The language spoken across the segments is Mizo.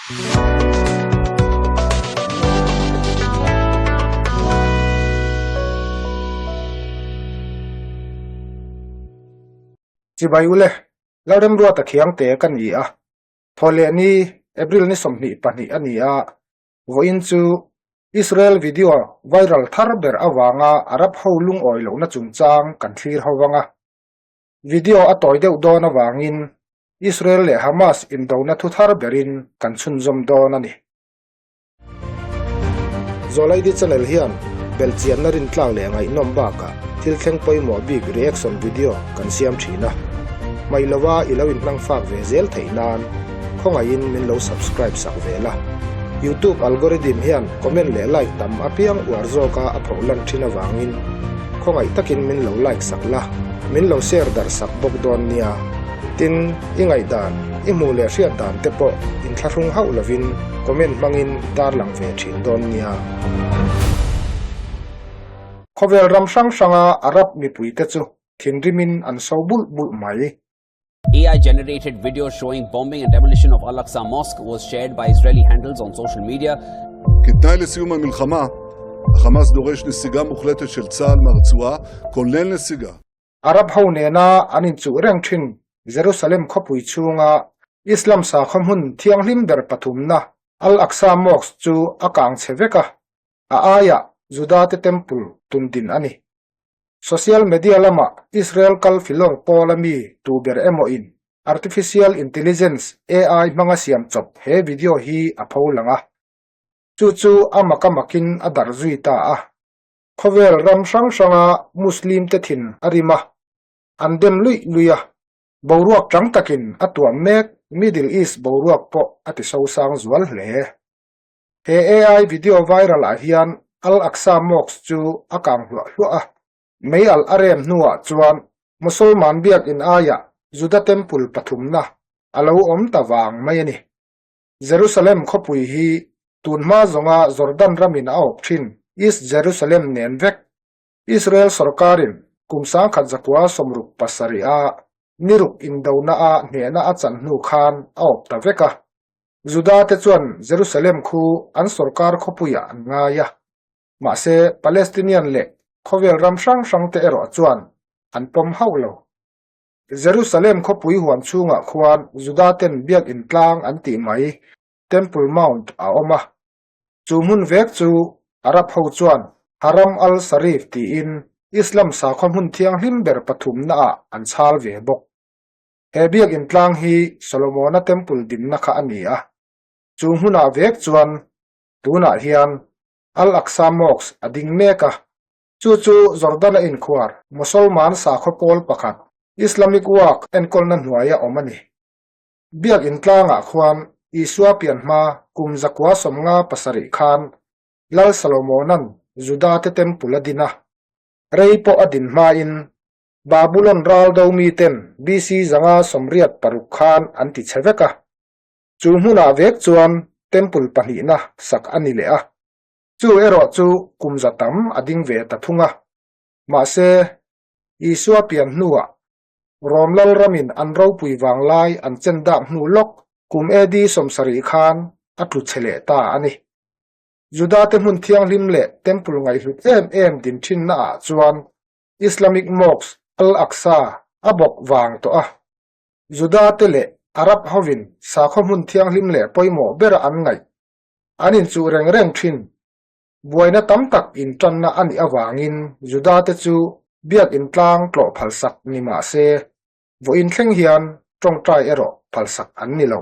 Chibai ule, Lalremruata Khiangte ka ni a, Thawhleh ni April ni 22 a ni a, vawiin chu Israel video viral thar ber avanga Arab ho lungawi lohna chungchang kan thlir ho vang a. Video a tawi deuh dawn avangin Israel leh Hamas indona thu thar berin kan chhunzawm dawn a ni. Zawlaidi channel hian belhchianna rintlak leh ngaihnawm bakah thil thleng pawimawh bik reaction video kan siam thin a. Hmaih lova i lo inhmang fak ve zel theih nan khawngaihin min lo subscribe sak ve la. Youtube algorithm hian comment leh like tam apiang uar zawka a phoh lan thin avangin khawngaih takin min lo like sak la, min lo share darh sak bawk dawn nia. Tin, i ngaihdan, i hmuh leh hriat dan te pawh inthlahrung hauh lovin comment hmangin darlang ve thin dawn nia. Khawvel ram hrang hranga Arab mipuite chu thinrimin an so bulh bulh mai. AI-generated video showing bombing and demolition of Al-Aqsa Mosque was shared by Israeli handles on social media. כתנאי לסיום המלחמה, החמאס דורש נסיגה מוחלטת של צה"ל מהרצועה, כולל נסיגה. Arab ho nena an inchuh reng thin Jerusalem khawpui chhunga Islam sakhaw hmun thianghlim ber pathumna Al-Aqsa Mosque chu a kang chhe vek a, a aiah Judate Temple tundin a ni. Social media lama Israel kal filawr pawla mi tu ber emaw in Artificial Intelligence, AI, hmanga siam chawp he video hi a pho lang a. Chu chu a mak a makin a darh zui ta a. Khawvel ram hrang hranga Muslim te thin a rim a, an dem luih luih a. Boruak chang takin a tuam mek Middle East boruak pawh a ti sosang zual hle. He AI video viral ah hian Al-Aqsa Mosque chu a kang hluah hluah a, mei alh a rem hnuah chuan Mosolman biakinn aiah Juda Temple pathumna a lo awm ta vang mai a ni. Jerusalem khawpui hi tun hma zawnga Jordan ramin a awp thin East Jerusalem nen vek Israel sorkarin kum 1967 a niruk indona a hnehna a chan hnu khan a awp ta vek a. Juda te chuan Jerusalem khu an sorkar khawpuiah an ngai a, mahse Palestinian leh khawvel ram hrang hrang te erawh chuan an pawm hauh lo. Jerusalem khawpui huam chhungah khuan Juda ten biakinn tlang an tih mai Temple Mount a awm a, chu hmun vek chu Arab ho chuan Haram al-Sharif tiin Islam sakhaw hmun thianghlim ber pathumna ah an chhal ve bawk. He biakinn tlang hi Solomona Temple dinna kha a ni a, chu hmunah vek chuan tunah hian Al-Aqsa Mosque a ding mek a, chu chu Jordan-a inkhuar Mosolman sakhaw pawl pakhat Islamic Waqf enkawlna hnuaia awm a ni. Biakinn tlangah khuan Isua pian hma kum 957 khan Lal Salomona'n Juda-te Temple a din a, rei pawh a din hmain Babulon ral do miten BC 586 khan an ti chhe vek a. Chu hmunah vek chuan temple pahnihna sak a ni leh a. Chu erawh chu kum za tam a ding ve ta thung a. Mahse, Isua pian hnuah Rom lal ramin an ropui vang lai an chen dak hnu lawk kum AD 70 khan a tlu chhe leh ta a ni. Judate hmun thianghlim leh temple ngaihhlut em em din thinna ah chuan Islamic Mosque Al-Aqsa a bawk vang tawh a, Juda te leh Arab hovin sakhaw hmun thianghlim leh pawimawh bera an ngaih an inchuh reng reng thin. Buaina tam tak intanna a nih avangin Juda te chu biakinn tlang tlawh phalsak ni mah se, vawiin thleng hian tawngtai erawh phalsak an ni lo.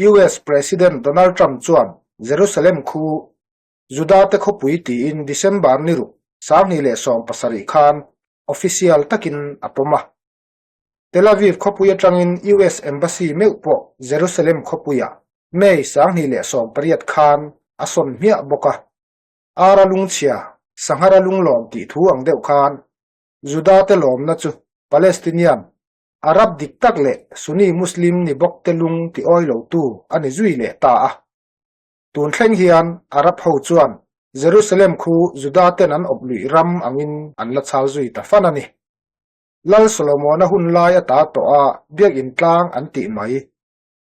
US President Donald Trump chuan Jerusalem khu Juda te khawpui tiin December ni ruk 2017 khan official takin a pawm a. Tel Aviv khawpui atangin US Embassy meuh pawh Jerusalem khawpuiah May 2018 khan a sawn hmiah bawk a. Ara lungchhia, Sanghara lunglawm tih thu ang deuh khan Juda te lawmna chu Palestinian, Arab dik tak leh Sunni Muslim ni bawk te lung ti awi lotu a ni zui leh ta a. Tun thleng hian Arab ho chuan Jerusalem khu Juda ten an awp luih ram angin an la chhal zui ta fan a ni. Lal Solomona hun lai ata tawh a biakinn tlang an tih mai.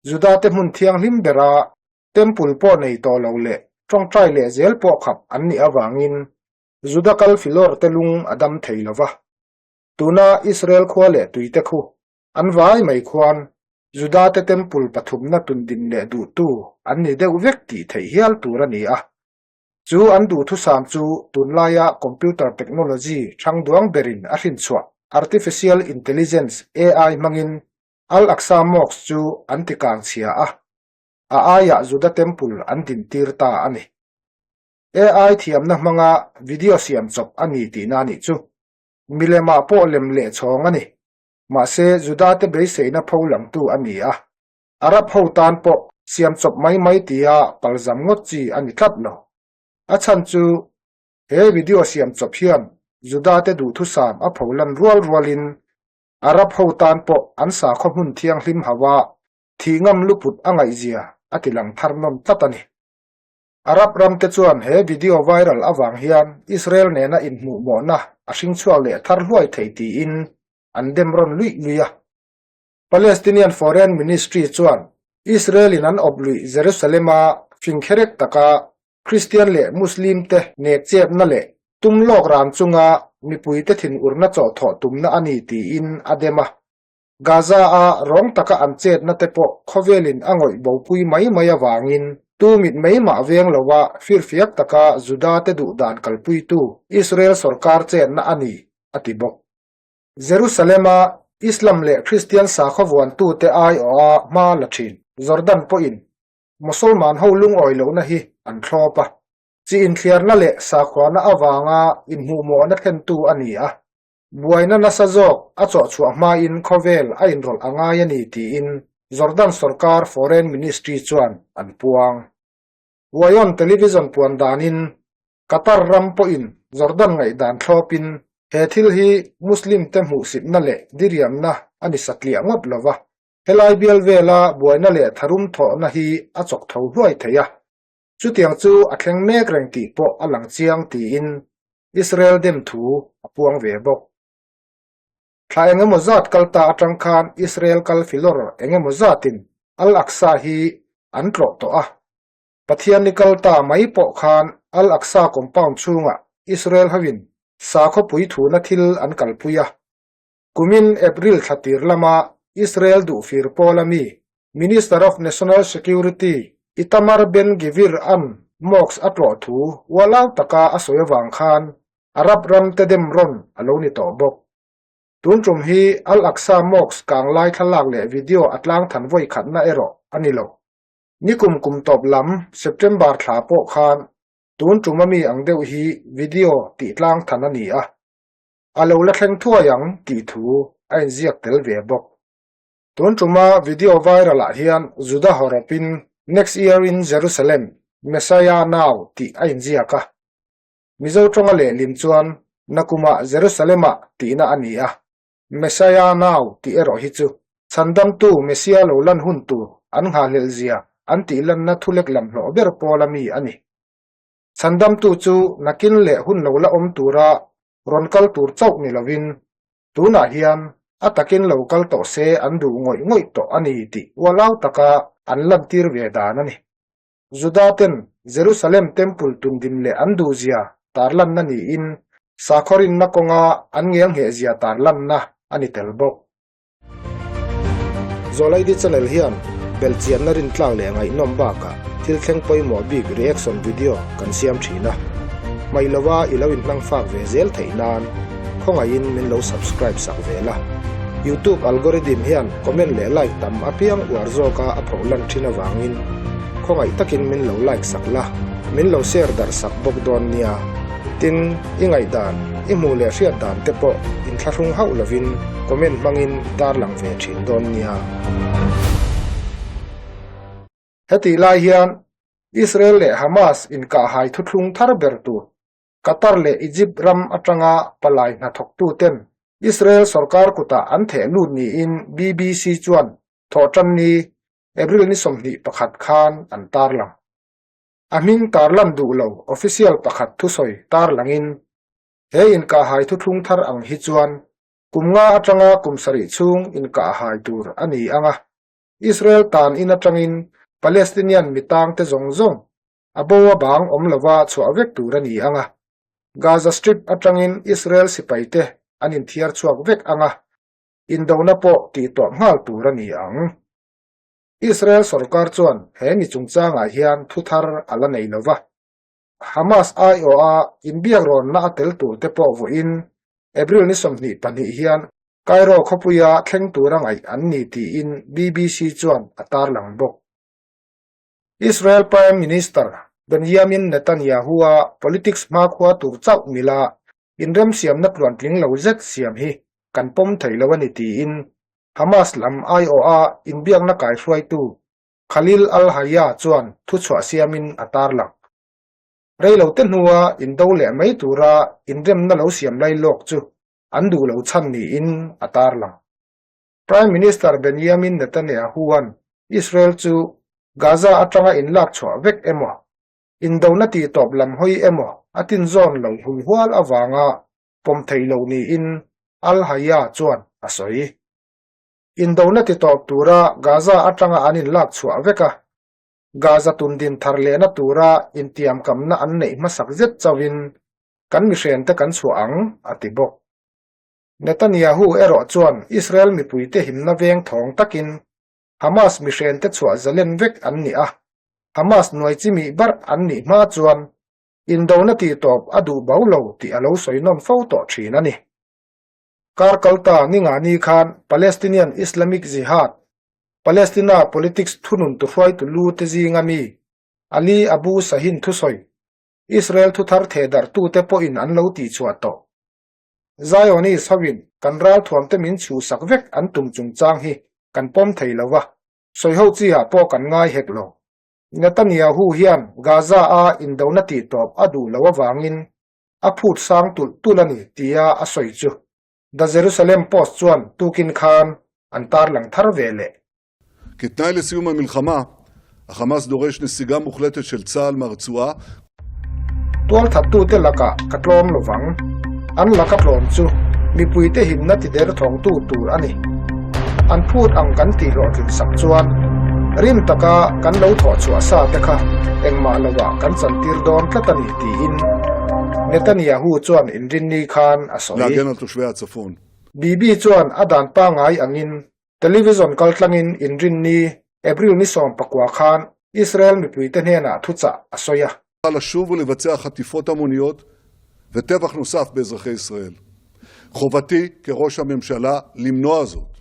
Juda-te hmun thianghlim bera temple pawh nei tawh lo leh tawngtai leh zel pawh khap an nih avangin Juda kal filawr te lung a dam thei lo va. Tuna Israel khua leh tuite khu an vai mai khuan Juda-te temple pathumna tundin leh duhtu an ni deuh vek tih theih hial tur a ni a. Chu an duhthusam chu tunlaia computer technology thangduang berin a hrinchhuah Artificial Intelligence, AI, hmangin Al-Aqsa Mosque chu an ti kang chhia a, a aiah Juda Temple an dintir ta a ni. AI thiamna hmanga video siam chawp a ni tihna a nih chu. Milemah pawh lem leh chhawng a ni. Mahse, Juda-te beiseina pho langtu a ni a. Arab ho tan pawh siam chawp mai mai tia palzam ngawt chi a ni tlat lo. A chhan chu he video siam chawp hian Juda-te duhthusam a pholan rual rualin Arab ho tan pawh an sakhaw hmun thianghlim hauha thih ngam luput a ngaihzia a ti lang thar nawm tlat a ni. Arab ramte chuan he video viral avang hian Israel nena inhmuhmawhna a hringchhuak leh thar hluai thei tiin an dem rawn luih luih a. Palestinian Foreign Ministry chuan Israel-in an awp luih Jerusalem-a fingkherek taka Christian leh Muslim-te nekchepna leh tum lawk ran chunga mipuite thinurna chawhthawh tumna a ni tiin a dem a. Gaza-a rawng taka an chetna te pawh khawvelin a ngawih bopui mai mai avangin tu mit mai mah veng lova firfiak taka Juda-te duhdan kalpuitu Israel sorkar chetna a ni, a ti bawk. Jerusalem-a Islam leh Kristian sakhaw vuantute aiawha hma la thin Jordan pawhin Mosolman ho lungawi lohna hi an thlawp a, chi inthliarna leh sakhuana avanga inhmuhmawhna thlentu a ni a, buaina nasa zawk a chawhchhuah hmain khawvel a inrawlh a ngai a ni tiin Jordan sorkar Foreign Ministry chuan an puang. Wayon television puan danin Qatar ram pawhin Jordan ngaihdan thlawpin he thil hi Muslim te hmuhsitna leh diriamna a ni satliah ngawt lo va, helai bial vela buaina leh tharum thawhna hi a chawk tho hluai thei a, chutiang chu a thleng mek reng tih pawh a lang chiang tiin Israel dem thu a puang ve bawk. Thla engemaw zat kal ta atang khan Israel kal filawr engemaw zatin Al-Aqsa hi an tlawh tawh a, Pathian ni kal ta mai pawh khan Al-Aqsa compound chhungah Israel hoin sakhawpui thuna thil an kalpui a. Kumin April thla tir lama Israel duhfir pawla mi Minister of National Security Itamar Ben-Gvir an mosque a tlawh thu ualau taka a sawi avang khan Arab ram te dem rawn a lo ni tawh bawk. Tun tum hi Al-Aqsa mosque kang lai thlalak leh video a tlang than vawi khatna erawh a ni lo. Nikum kum tawp lam September thla pawh khan tun tum ami ang deuh hi video tih tlang than a ni a, a lo la thleng thuai ang tih thu a inziak tel ve bawk. Tun tuma video viral ah hian Juda hawrawpin Next year in Jerusalem, Messiah now tih a inziak a. Mizo tawnga lehlin chuan Nakumah Jerusalem-ah tihna a ni a. Messiah nau tih erawh hi chu Chhandamtu Messiah lo lan hun tur an nghahhlelh zia an tih lanna thulek lam hlawh ber pawla mi a ni. Chhandamtu chu nakin leh hun lo la awm tura rawn kal tur chauh ni lovin tunah hian a takin lo kal tawh se an duh ngawih ngawih tawh a ni tih ualau taka an lantir ve dan a ni. Juda ten Jerusalem Temple tundin leh an duhzia tarlanna niin sakhaw rinna kawnga an ngelnghehzia tarlanna a ni tel bawk. Zawlaidi channel hian belhchianna rintlak leh ngaihnawm bakah thil thleng pawimawh bik reaction video kan siam thin a, hmaih lova i lo inhmang fak ve zel theih nan khawngaihin min lo subscribe sak ve la. YouTube algorithm hian comment leh like tam apiang uar zawka a phohlan thin avangin khawngaih takin min lo like sak la, min lo share darh sak bawk dawn nia. Tin, i ngaihdan, i hmuh leh hriat dan te pawh inthlahrung hauh lovin comment hmangin tarlang ve thin dawn nia. Hetih lai hian Israel leh Hamas inkahhai thuthlung thar ber tur Qatar leh Egypt ram atanga palai hnathawktuten Israel sorkar kutah an theh lut niin BBC chuan Thawhtanni, April ni 21 khan an tarlang. A hming tarlan duh lo official pakhat thusawi tarlangin he inkahhai thuthlung thar ang hi chuan kum nga atanga kum sarih chhung inkahhai tur a ni ang a. Israel tan in atangin Palestinian mi tangte zawng zawng a bo a bang awm lova chhuah vek tur a ni ang a. Gaza Strip atangin Israel sipaite an inthiar chhuak vek ang a, indona pawh tihtawp nghal tur a ni ang. Israel sorkar chuan he mi chungchangah hian thu thar a la nei lova. Hamas aiawha inbiak rawnna a tel tur te pawh vawiin April ni 22 hian Cairo khawpuia thleng tura ngaih an ni tiin BBC chuan a tarlang bawk. Israel Prime Minister Benjamin Netanyahu-a politics hmakhua tur chauh mila inremsiamna tluantling lo zet siam hi kan pawm thei lo a ni tiin Hamas lam aiawha inbiakna kaihruaitu Khalil al-Hayya chuan thuchhuah siamin a tarlang. Reilote hnua indo leh mai tura inremna lo siam lai lawk chu an duh lo chhan niin a tarlang. Prime Minister Benjamin Netanyahu-a'n Israel chu Gaza atanga inlak chhuah vek emaw, indona tihtawp lam hawi emaw a tinzawn lo hulhual avanga pawm theih lo niin al-Hayya chuan a sawi. Indona titawp tura Gaza atanga an inlak chhuah vek a, Gaza tundin thar lehna tura intiamkamna an neih hmasak zet chauhin kan mihrente kan chhuah ang, a ti bawk. Netanyahu erawh chuan Israel mipuite himna veng thawng takin Hamas mihrente chhuah zalen vek an ni a, Hamas nuai chi mih barh an nih hma chuan indona tihtawp a duh bo lo tih a lo sawi nawn fo tawh thin a ni. Kar kalta ningani khan Palestinian Islamic Jihad, Palestina politics thunun tu hruaitu lu te zinga mi Ali Abu Sahin thusawi, Israel thuthar thehdarhtute pawhin an lo tihchhuah tawh. Zionist hoin kan ralthuamte min chhuhsak vek an tum chungchang hi kan pawm thei lo va, sawiho chiah pawh kan ngai hek lo. Netanyahu hian Gaza-a indona tihtawp a duh loh avangin a phut sang tulh tulh a ni tia a sawi chu The Jerusalem Post chuan tukin khan an tarlang thar ve leh. כתנאי לסיום המלחמה, החמאס דורש נסיגה מוחלטת של צה"ל מהרצועה. Tualthattute lakah ka tlawm lovang. An laka tlawm chu mipuite himna tiderthawngtu tur a ni. An phut ang kan tih hlawhtlin sak chuan rim taka kan lo thawh chhuah sa te kha engmah lovah kan chantir dawn tlat a ni tiin Netanyahu chuan inrinni khan a sawi. להגן על תושבי הצפון. Bibi chuan a dan pangai angin Television kaltlangin inrinni April ni 19 khan Israel mipuite hnenah thuchah a sawi a. לשוב ולבצע חטיפות המוניות וטבח נוסף באזרחי ישראל. חובתי כראש הממשלה למנוע זאת.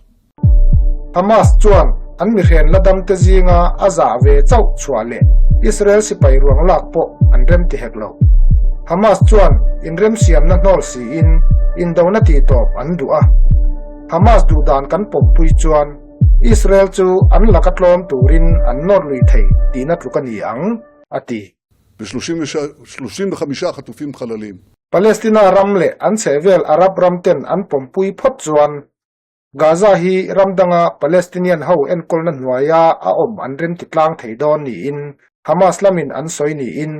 Hamas chuan an mihren la damte zinga a zah ve chauh chhuah leh Israel sipai ruang lak pawh an rem ti hek lo. Hamas chuan inremsiamna hnawl siin indona tihtawp an duh a. Hamas duhdan kan pawmpui chuan Israel chu an laka tlawm turin an nawr lui thei tihna tluk a ni ang, a ti. ב-35 חטופים חללים. Palestina ram leh an chhehvel Arab ram ten an pawmpui phawt chuan Gaza hi ram danga Palestinian ho enkawlna hnuaia a awm an rem ti tlang thei dawn niin Hamas lamin an sawi niin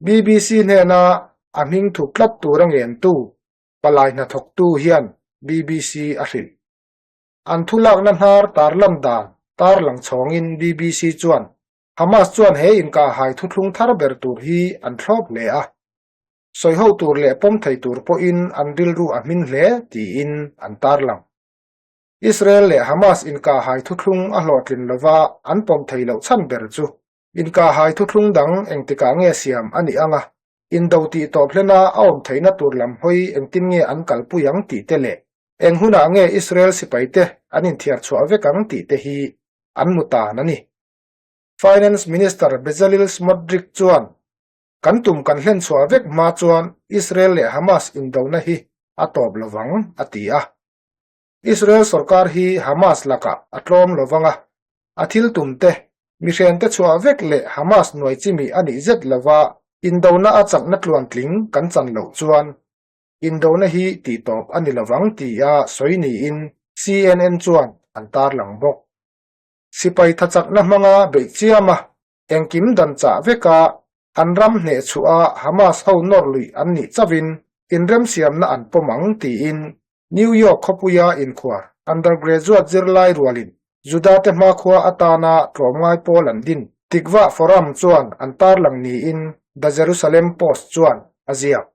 BBC hnena a hming thup tlat tura ngentu palai hnathawktu hian BBC a hrilh. An thulakna hnar tarlam dan tarlang chhawngin BBC chuan Hamas chuan he inkahhai thuthlung thar ber tur hi an thlawp hle a, sawiho tur leh pawm thei tur pawhin an rilru a hmin hle tiin an tarlang. Israel leh Hamas inkahhai thuthlung a hlawhtlin lova an pawm thei loh chhan ber chu inkahhai thuthlung dang engtikah nge siam a nih anga indo tih tawp hlena a awm theihna tur lam hawi engtin nge an kalpui ang tih te leh eng hunah nge Israel sipaite an inthiar chhuah vek ang tih te hi an mu tan a ni. Finance Minister Bezalel Smotrich chuan, Kan tum kan hlen chhuah vek hma chuan Israel leh Hamas indona hi a tawp lovang, a ti a. Israel sorkar hi Hamas lakah a tlawm lovang a, a thil tum te, mihrente chhuah vek leh Hamas nuai chimi a nih zet lova indona a chakna tluantling kan chan loh chuan indona hi tihtawp a ni lovang tia sawi niin CNN chuan an tarlang bawk. Sipai thachakna hmanga beih chiam a, engkim dan chah veka an ram hneh chhuah a Hamas ho nawr luih an nih chauhin inremsiamna an pawm ang tiin New York khawpuia inkhuar undergraduate zirlai rualin Juda-te hmakhua atana tlawmngai pawl an din. Tikvah Forum chuan an tarlang niin The Jerusalem Post chuan a ziak.